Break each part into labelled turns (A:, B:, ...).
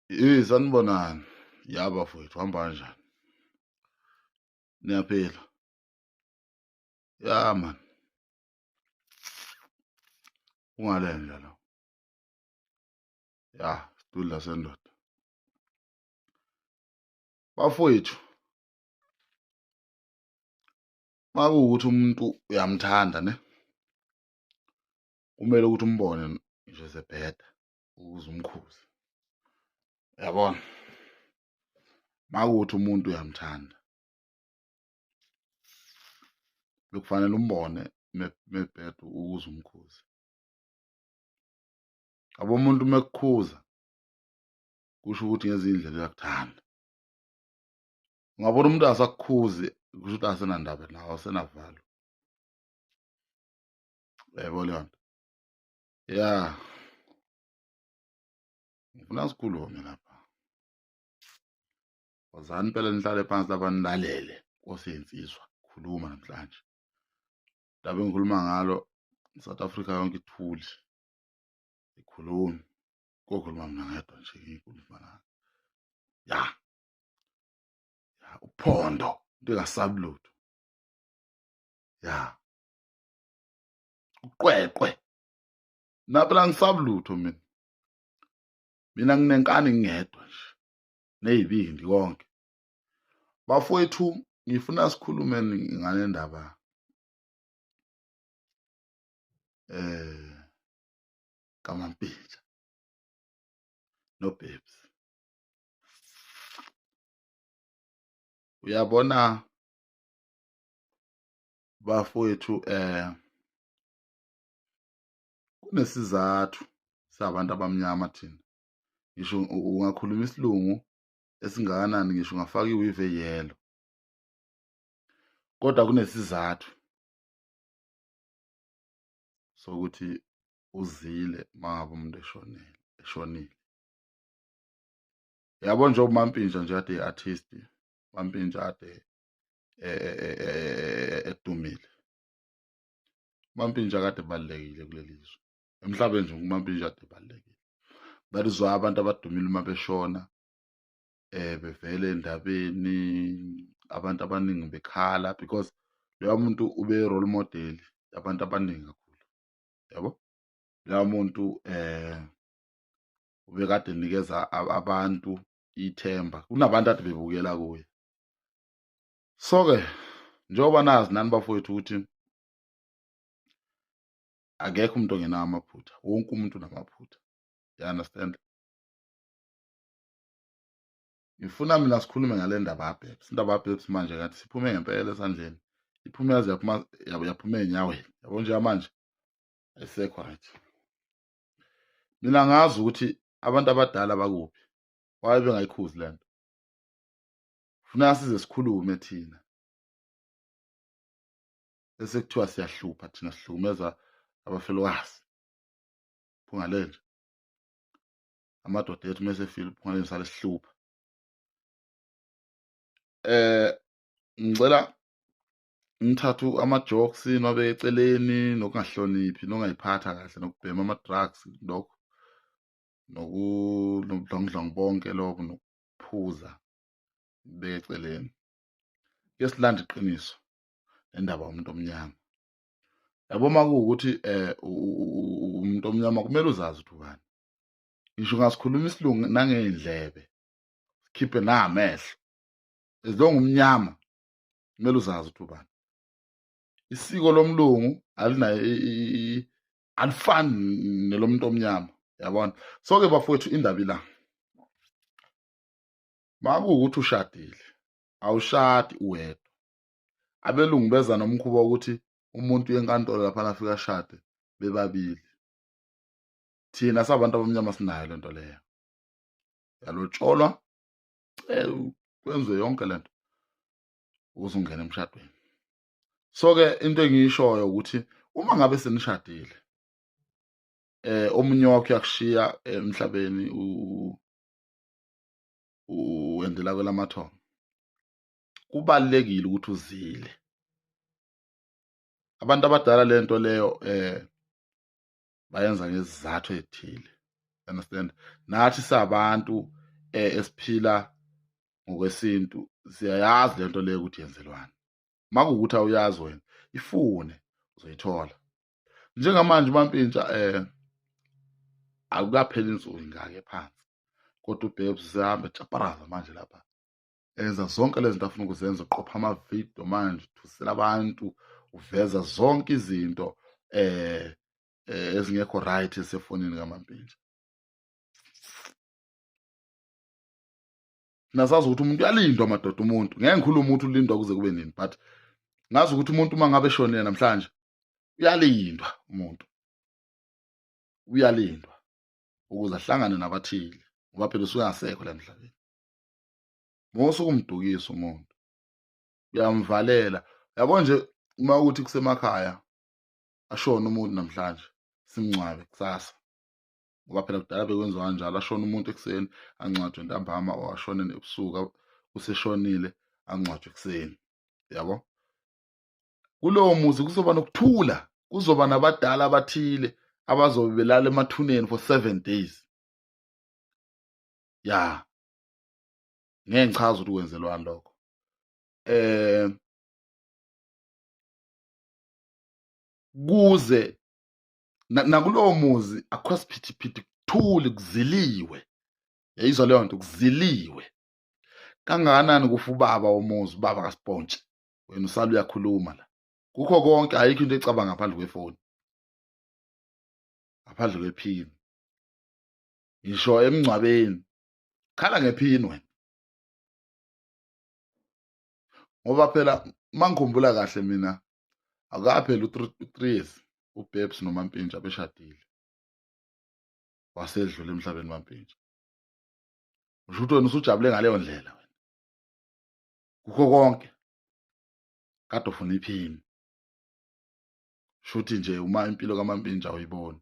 A: Hey, sanibonani. Ya bafowethu, hamba kanjani? Niyaphila? Ya man. Ungalenja la. Ya, sidudla sendoda. Bafowethu, makuwukuthi umuntu uyamthanda ne? Kumele ukuthi umbone nje sebheda ukuze umkhuze. Uyabona? Makuwukuthi umuntu uyamthanda bekufanele umbone mebheda ukuze umkhuze. Yabo umuntu mekukhuza kusho ukuthi ngezinye indlela uyakuthanda. Ungabona umuntu asakukhuzi kusho ukuthi asenandaba nawe asenavalo. Yebo leyo nto. Ya. Ngifuna sikhulume lapha. Wozani impela nihlale phansi lapha nilalele Nkosi yensizwa khuluma namhlanje. Indaba engikhuluma ngalo South Africa yonke ithuli. Ikhulumi. Kokhuluma mina ngedwa nje ngikhuluma la. Ya. Ya uphondo into engasabi lutho. Ya. Uqweqwe. Mina phela ngisabi lutho mina. Mina nginenkani ngingedwa nje. Nezibindi konke. Bafowethu ngifuna sikhulume ngale ndaba eh kaMampintsha noBabes. Uyabona bafowethu eh kunesizathu sabantu abamnyama thina ngisho ungakhuluma isilungu esingakanani ngisho ungafaka iweave eyelo kodwa kunesizathu sokuthi uzile mangabe umuntu eshonele eshonile yabo nje uMampintsha nje kade i-artist Mampintsha kade edumile Mampintsha kade ebalulekile kuleli zwe emhlabeni nje uMampintsha kade ebalulekile that is why abantu abadumile uma beshona eh bevele endabeni abantu abaningi bekhala because loya muntu ube role model yabantu abaningi kakhulu yabo loya muntu eh ubekade enikeza abantu ithemba kunabantu ade bebukela kuye so ke njengoba nazi nani bafowethu ukuthi akekho umuntu ongenawo amaphutha wonke umuntu unamaphutha you understand ngifuna mina sikhulume ngale ndaba yaBabes indaba yaBabes manje ngathi siphume ngempela esandleni iphume yaze yaphuma yaphuma ey'nyaweni yabo nje manje ayisekho right mina ngazi ukuthi abantu abadala bakuphi waye bengayikhuzi le nto funa size sikhulume thina bese kuthiwa siyahlupha thina sihlukumeza abafelokazi phunga lenje amadoda ethu mese file phunga lenje sale sihlupha eh ngicela ngithathe ama-jokes niwabeke eceleni nokungahloniphi nokungayiphatha kahle nokubhema ama-drugs lokho nobudlongudlongu bonke lokho nokuphuza beke eceleni ke silanda iqiniso nendaba yomuntu omnyama yabo uma kuwukuthi eh umuntu omnyama kumele uzazi ukuthi ubani ngisho ungasikhuluma isilungu nangey'ndlebe sikhiphe namehlo as long umnyama kumele uzazi ukuthi ubani isiko lomlungu alinayo alifani nelomuntu omnyama yabona so ke bafowethu indaba ila makuwukuthi ushadile awushadi uwedwa abelungu beza nomkhuba wokuthi umuntu uyenkantolo lapha afika ashade bebabili thina sabantu abamnyama sinayo lento leyo yalotsholwa kwenziwe yonke lento ukuze ungene emshadweni so ke into engiyishoyo ukuthi uma ngabe senishadile eh omunye wakho uyakushiya emhlabeni uwendela kwelamathongo kubalekile ukuthi uzile abantu abadala lento leyo eh bayenza ngezizathu ezithile understand nathi sabantu Esiphila ngokwesintu siyayazi lento leyo ukuthi yenzelwani. Makuwukuthi awuyazi wena, ifune uzoyithola. Njengamanje uMampintsha akukapheli insuku ingake phansi, kodwa uBabes usehamba ejaparaza manje lapha, enza zonke lezi zinto afuna ukuzenza, uqopha amavidiyo manje, uthusela abantu, uveza zonke izinto ezingekho right esefonini kaMampintsha. Nasazi ukuthi umuntu uyalindwa madoda, umuntu ngeke ngikhulume ukuthi ulindwa kuze kube nini, but ngazi ukuthi umuntu uma ngabe eshonile namhlanje uyalindwa, umuntu uyalindwa ukuze ahlangane nabathile, ngoba phela usuke angasekho la emhlabeni. Musa ukumdukisa umuntu, uyamvalela. Yabo nje uma ukuthi kusemakhaya ashone umuntu namhlanje, simngcwabe kusasa, ngoba phela kudala bekwenziwa kanjalo, ashone umuntu ekuseni angcwatshwe ntambama, or ashone ebusuku useshonile angcwatshwe ekuseni, yabo. Kulowo muzi kuzoba nokuthula, kuzoba nabadala abathile abazobe belala emathuneni for 7 days. Ya, ngeke ngichaze ukuthi kwenzelwani lokho. Kuze nakulowo muzi akukho siphithiphithi, kuthule, kuziliwe. Yayizwa leyo nto, kuziliwe kangakanani kufa ubaba womuzi, ubaba kaSipontshi, wena usala uyakhuluma la kukho konke, ayikho into ecabanga ngaphandle kwefoni, ngaphandle kwephini. Ngisho emngcwabeni khala ngephini wena, ngoba phela mangikhumbula kahle mina akapheli u-3 years uBabes noMampintsha beshadile, wasedlula emhlabeni uMampintsha. Usho ukuthi wena usujabule ngaleyo ndlela wena, kukho konke kade ufuna iphini. Shuthi nje uma impilo kaMampintsha uyibona,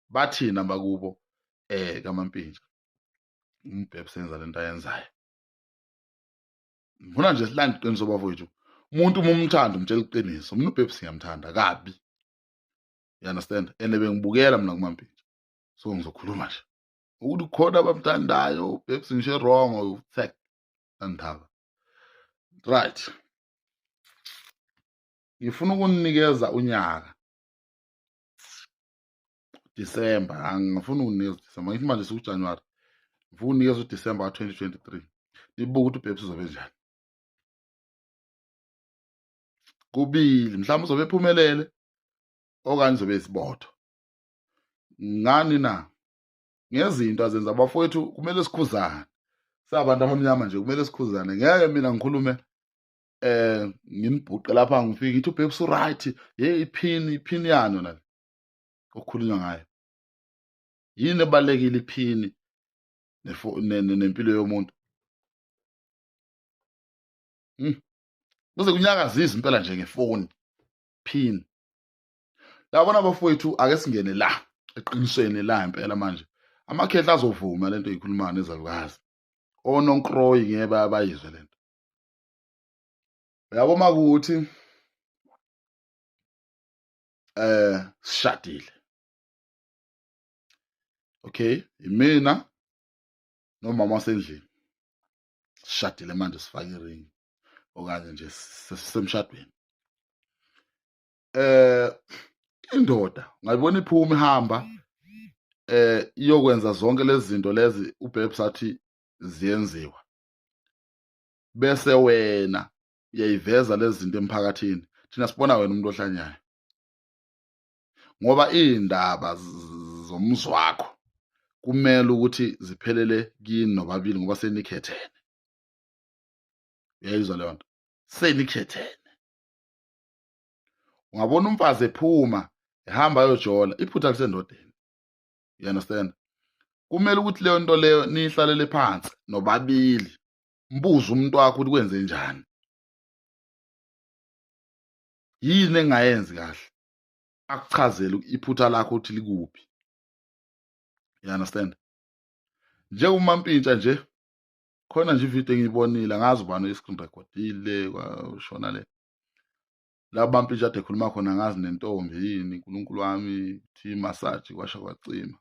A: bathina bakubo kaMampintsha, uMbebs enza lento ayenzayo. Ngifuna nje silande iqiniso bafowethu. Umuntu uma umthanda umtshela iqiniso. Mina uBabes ngiyamthanda kabi, you understand? And bengibukela mina kuMampintsha, so ngizokhuluma nje ukuthi khona abamthandayo uBabes, ngisho wrong fact andaba. Right, ngifuna ukunikeza unyaka December, angifuni ukunikeza uDecember, ngithi manje sikuJanuary, ngifuna ukunikeza uDecember ka-2023, nibuke ukuthi uBabes uzobe njani. Kubili, mhlawumbe uzobe ephumelele okanye uzobe isibotho. Ngani na? Ngezinto azenza abafowethu kumele sikhuzane, sabantu abamnyama nje kumele sikhuzane. Ngeke mina ngikhulume nginibhuqe lapha, ngifike ngithi uBabes right, hey iphini, iphini yani yona le okukhulunywa ngayo? Yini ebalekile iphini nempilo yomuntu? Kuze kunyakazise impela nje ngefoni pin. Yabona bafowethu, ake singene la eqinisweni la impela manje. Amakhehla azovuma lento eyikhulumayo nezalukazi, ononkroyi ngeke bayizwe lento. Yabo makuthi sishadile, okay, imina nomama wasendlini sishadile manje, sifake iring okanye nje sisemshadweni. Indoda ngayibona iphuma ihamba iyokwenza zonke lezi zinto lezi uBabes athi ziyenziwa, bese wena uyayiveza lezi zinto emphakathini, thina sibona wena umuntu ohlanyayo, ngoba iy'ndaba zomuzwa wakho kumele ukuthi ziphelele kini nobabili, ngoba senikhethene. Uyayizwa leyo nto? Senikhethene. Ungabona umfazi ephuma ehamba ayojola, iphutha lisendodeni, you understand? Kumele ukuthi leyo nto leyo niyihlalele phansi nobabili, mbuze umuntu wakho ukuthi kwenze njani, yini engayenzi kahle, akuchazele iphutha lakho ukuthi likuphi, you understand? NjengoMampintsha nje, khona nje ividiyo engiyibonile, angazi ubani oyi-screen recordile kwashona le la Mampintsha ade ekhuluma khona, angazi nentombi yini, uNkulunkulu wami, thi massage kwasha kwacima.